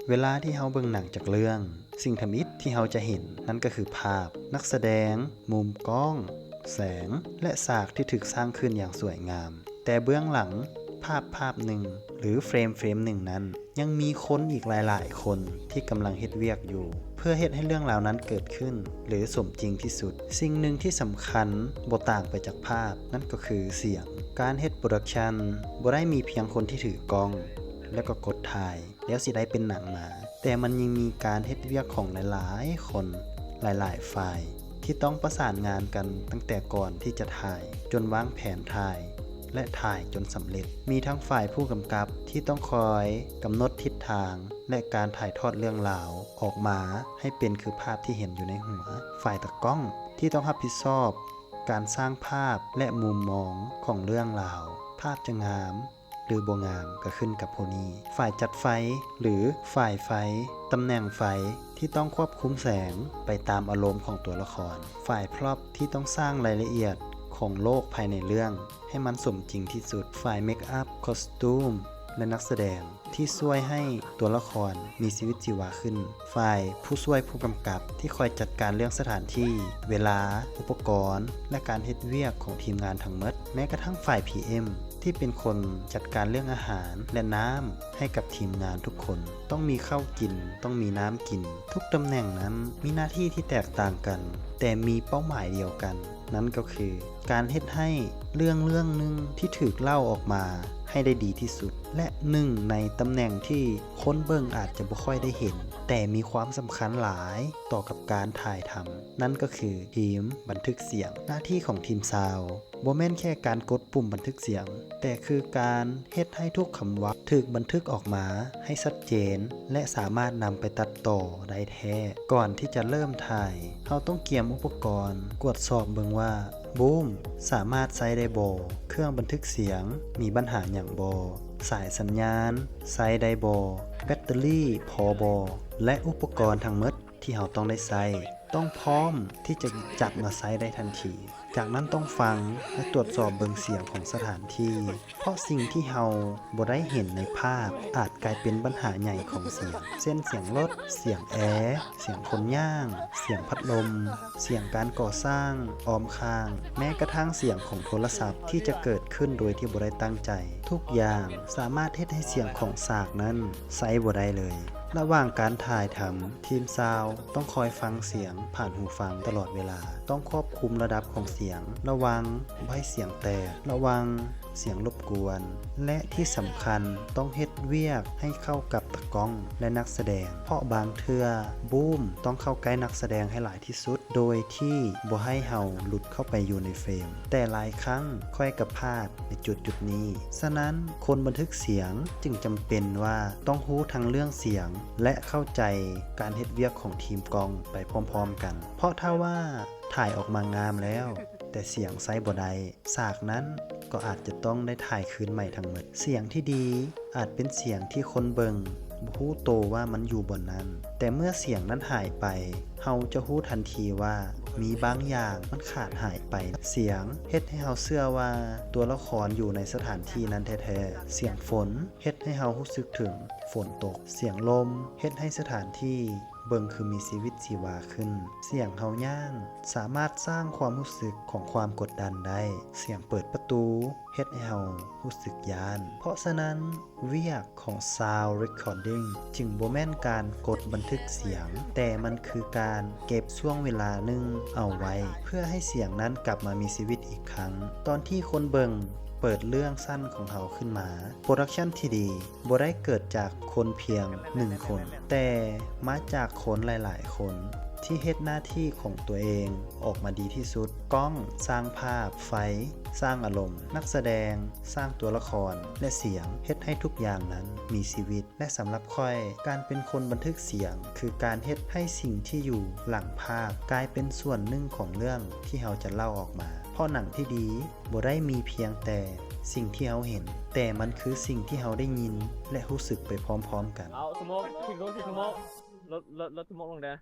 ເວລາທີ່ເຮົາເບິ່ງໜັງຈັກເລື່ອງ, ສິ່ງທຳອິດທີ່ເຮົາຈະເຫັນນັ້ນກໍຄືພາບ, ນັກສະແດງ, ມຸມກ້ອງ, ແສງ ແລະ ສາກທີ່ຖືກສ້າງຂຶ້ນຢ່າງສວຍງາມ. ແຕ່ເບື້ອງຫຼັງພາບພາບໜຶ່ງ ຫຼື ເຟຣມເຟຣມໜຶ່ງນັ້ນ ຍັງມີຄົນອີກຫຼາຍໆຄົນທີ່ກຳລັງເຮັດວຽກຢູ່ ເພື່ອເຮັດໃຫ້ເລື່ອງລາວນັ້ນເກີດຂຶ້ນ ຫຼື ສົມຈິງທີ່ສຸດ. ສິ່ງໜຶ່ງທີ່ສຳຄັນບໍ່ຕ່າງໄປຈາກພາບ ນັ້ນກໍຄືສຽງ. ການເຮັດໂປຣດັກຊັນບໍ່ໄດ້ມີພຽງຄົນທີ່ຖືກ້ອງ ແລ້ວກໍກົດຖ່າຍ ແລ້ວຊິໄດ້ເປັນໜັງມາ, ແຕ່ມັນຍັງມີການເຮັດວຽກຂອງຫຼາຍໆຄົນ, ຫຼາຍໆຝ່າຍ ທີ່ຕ້ອງປະສານງານກັນຕັ້ງແຕ່ກ່ອນທີ່ຈະຖ່າຍ, ຈົນວາງແຜນຖ່າຍ ແລະ ຖ່າຍຈົນສຳເລັດ. ມີທັງຝ່າຍຜູ້ກຳກັບທີ່ຕ້ອງຄອຍກຳນົດທິດທາງ ແລະ ການຖ່າຍທອດເລື່ອງລາວອອກມາໃຫ້ເປັນຄືພາບທີ່ເຫັນຢູ່ໃນຫົວ, ຝ່າຍຕາກ້ອງທີ່ຕ້ອງຮັບຜິດຊອບການສ້າງພາບ ແລະ ມຸມມອງຂອງເລື່ອງລາວ, ພາບຈະງາມ ຫຼື ບໍ່ງາມກໍຂຶ້ນກັບຜູ້ນີ້. ຝ່າຍຈັດໄຟ ຫຼື ຝ່າຍໄຟ, ຕຳແໜ່ງໄຟທີ່ຕ້ອງຄວບຄຸມແສງໄປຕາມອາລົມຂອງຕົວລະຄອນ. ຝ່າຍພຣອບທີ່ຕ້ອງສ້າງລາຍລະອຽດຂອງໂລກພາຍໃນເລື່ອງໃຫ້ມັນສົມຈິງທີ່ສຸດ. ຝ່າຍເມກອັບ, ຄອສຕູມ ແລະ ນັກສະແດງທີ່ຊ່ວຍໃຫ້ຕົວລະຄອນມີຊີວິດຊີວາຂຶ້ນ. ຝ່າຍຜູ້ຊ່ວຍຜູ້ກຳກັບທີ່ຄອຍຈັດການເລື່ອງສະຖານທີ່, ເວລາ, ອຸປະກອນ ແລະ ການເຮັດວຽກຂອງທີມງານທັງໝົດ. ແມ້ກະທັ່ງຝ່າຍ ພີເອັມ ທີ່ເປັນຄົນຈັດການເລື່ອງອາຫານ ແລະ ນ້ຳໃຫ້ກັບທີມງານທຸກຄົນ. ຕ້ອງມີເຂົ້າກິນ, ຕ້ອງມີນ້ຳກິນ. ທຸກຕຳແໜ່ງນັ້ນມີໜ້າທີ່ທີ່ແຕກຕ່າງກັນ, ແຕ່ມີເປົ້າໝາຍດຽວກັນ, ນັ້ນກໍຄືການເຮັດໃຫ້ເລື່ອງເລື່ອງໜຶ່ງທີ່ຖືກເລົ່າອອກມາໃຫ້ໄດ້ດີທີ່ສຸດ ແລະ ໜຶ່ງໃນຕຳແໜ່ງທີ່ຄົນເບິ່ງອາດຈະບໍ່ຄ່ອຍໄດ້ເຫັນ, ແຕ່ມີຄວາມສຳຄັນຫຼາຍຕໍ່ກັບການຖ່າຍທຳ, ນັ້ນກໍຄືທີມບັນທຶກສຽງ. ໜ້າທີ່ຂອງທີມຊາວ ບໍ່ແມ່ນແຄ່ການກົດປຸ່ມບັນທຶກສຽງ, ແຕ່ຄືການເຮັດໃຫ້ທຸກຄຳເວົ້າຖືກບັນທຶກອອກມາໃຫ້ຊັດເຈນ ແລະ ສາມາດນຳໄປຕັດຕໍ່ໄດ້ແທ້. ກ່ອນທີ່ຈະເລີ່ມຖ່າຍ, ເຮົາຕ້ອງກຽມອຸປະກອນ, ກວດສອບເບິ່ງວ່າບູມສາມາດໃຊ້ໄດ້ບໍ່, ເຄື່ອງບັນທຶກສຽງມີບັນຫາຫຍັງບໍ່, ສາຍສັນຍານໃຊ້ໄດ້ບໍ່, ແບັດເຕີຣີພໍບໍ່ ແລະ ອຸປະກອນທັງໝົດ ທີ່ເຮົາຕ້ອງໄດ້ໃຊ້ ຕ້ອງພ້ອມທີ່ຈະຈັບມາໃຊ້ໄດ້ທັນທີ. ຈາກນັ້ນຕ້ອງຟັງ ແລະ ຕວດສອບເບິ່ງສຽງຂອງສະຖານທີ່, ເພາະສິ່ງທີ່ເຮົາບໍ່ໄດ້ເຫັນໃນພາບອາດກາຍເປັນບັນຫາໃຫຍ່ຂອງສຽງ, ເຊັ່ນ ສຽງລົດ, ສຽງແອ, ສຽງຄົນຍ່າງ, ສຽງພັດລົມ, ສຽງການກໍ່ສ້າງອ້ອມຂ້າງ, ແມ້ກະທັ່ງສຽງຂອງໂທລະສັບທີ່ຈະເກີດຂຶ້ນໂດຍທີ່ບໍ່ໄດ້ຕັ້ງໃຈ. ທຸກຢ່າງສາມາດເຮັດໃຫ້ສຽງຂອງສາກນັ້ນໃຊ້ບໍ່ໄດ້ເລີຍ. ລະຫວ່າງການຖ່າຍທຳ, ທີມຊາວຕ້ອງຄອຍຟັງສຽງຜ່ານຫູຟັງຕະຫຼອດເວລາ, ຕ້ອງຄວບຄຸມລະດັບຂອງສຽງ, ລະວັງບໍ່ໃຫ້ສຽງແຕກ, ລະວັງສຽງລົບກວນ ແລະ ທີ່ສຳຄັນຕ້ອງເຮັດວຽກໃຫ້ເຂົ້າກັບຕາກ້ອງ ແລະ ນັກສະແດງ, ເພາະບາງເທື່ອບູມຕ້ອງເຂົ້າໃກ້ນັກສະແດງໃຫ້ຫຼາຍທີ່ສຸດ ໂດຍທີ່ບໍ່ໃຫ້ເຮົາຫຼຸດເຂົ້າໄປຢູ່ໃນເຟຣມ. ແຕ່ຫຼາຍຄັ້ງຂ້ອຍກໍພາດໃນຈຸດໆນີ້. ສະນັ້ນ ຄົນບັນທຶກສຽງຈຶ່ງຈຳເປັນວ່າຕ້ອງຮູ້ທັງເລື່ອງສຽງ ແລະ ເຂົ້າໃຈການເຮັດວຽກຂອງທີມກ້ອງໄປພ້ອມໆກັນ. ເພາະຖ້າວ່າຖ່າຍອອກມາງາມແລ້ວ ແຕ່ສຽງໃຊ້ບໍ່ໄດ້, ສາກນັ້ນກໍອາດຈະຕ້ອງໄດ້ຖ່າຍຄືນໃໝ່ທັງໝົດ. ສຽງທີ່ດີອາດເປັນສຽງທີ່ຄົນເບິ່ງບໍ່ຮູ້ໂຕວ່າມັນຢູ່ບ່ອນນັ້ນ, ແຕ່ເມື່ອສຽງນັ້ນຫາຍໄປ, ເຮົາຈະຮູ້ທັນທີວ່າມີບາງຢ່າງມັນຂາດຫາຍໄປ. ສຽງເຮັດໃຫ້ເຮົາເຊື່ອວ່າຕົວລະຄອນຢູ່ໃນສະຖານທີ່ນັ້ນແທ້ໆ. ສຽງຝົນເຮັດໃຫ້ເຮົາຮູ້ສຶກເຖິງຝົນຕົກ. ສຽງລົມເຮັດໃຫ້ສະຖານທີ່ ເບິ່ງຄືມີຊີວິດຊີວາຂຶ້ນ. ສຽງເຮົາຍ່າງສາມາດສ້າງຄວາມຮູ້ສຶກຂອງຄວາມກົດດັນໄດ້. ສຽງເປີດປະຕູເຮັດໃຫ້ເຮົາຮູ້ສຶກຢ້ານ. ເພາະສະນັ້ນ, ວຽກຂອງ Sound Recording ຈຶ່ງບໍ່ແມ່ນການກົດບັນທຶກສຽງ, ແຕ່ມັນຄືການເກັບຊ່ວງເວລາໜຶ່ງເອົາໄວ້ ເພື່ອໃຫ້ສຽງນັ້ນກັບມາມີຊີວິດອີກຄັ້ງ. ຕອນທີ່ຄົນເບິ່ງເປີດເລື່ອງສັ້ນຂອງເຮົາຂຶ້ນມາ, ໂປຣດັກຊັນທີ່ດີ ບໍ່ໄດ້ເກີດຈາກຄົນພຽງໜຶ່ງຄົນ, ແຕ່ມາຈາກຄົນຫຼາຍໆຄົນທີ່ເຮັດໜ້າທີ່ຂອງຕົວເອງອອກມາດີທີ່ສຸດ. ກ້ອງສ້າງພາບ, ໄຟສ້າງອາລົມ, ນັກສະແດງສ້າງຕົວລະຄອນ ແລະ ສຽງເຮັດໃຫ້ທຸກຢ່າງນັ້ນມີຊີວິດ. ແລະ ສຳລັບຂ້ອຍ, ການເປັນຄົນບັນທຶກສຽງຄືການເຮັດໃຫ້ສິ່ງທີ່ຢູ່ຫຼັງພາບກາຍເປັນສ່ວນໜຶ່ງຂອງເລື່ອງທີ່ເຮົາຈະເລົ່າອອກມາ. ເພາະໜັງທີ່ດີ ບໍ່ໄດ້ມີພຽງແຕ່ສິ່ງທີ່ເຮົາເຫັນ, ແຕ່ມັນຄືສິ່ງທີ່ເຮົາໄດ້ຍິນ ແລະ ຮູ້ສຶກໄປພ້ອມໆກັນ. ເອົາສະໂມກ ຖິ້ມລົງ ຖິ້ມສະໂມກ ລົດ ລົດ ລົດສະໂມກລົງແດ່.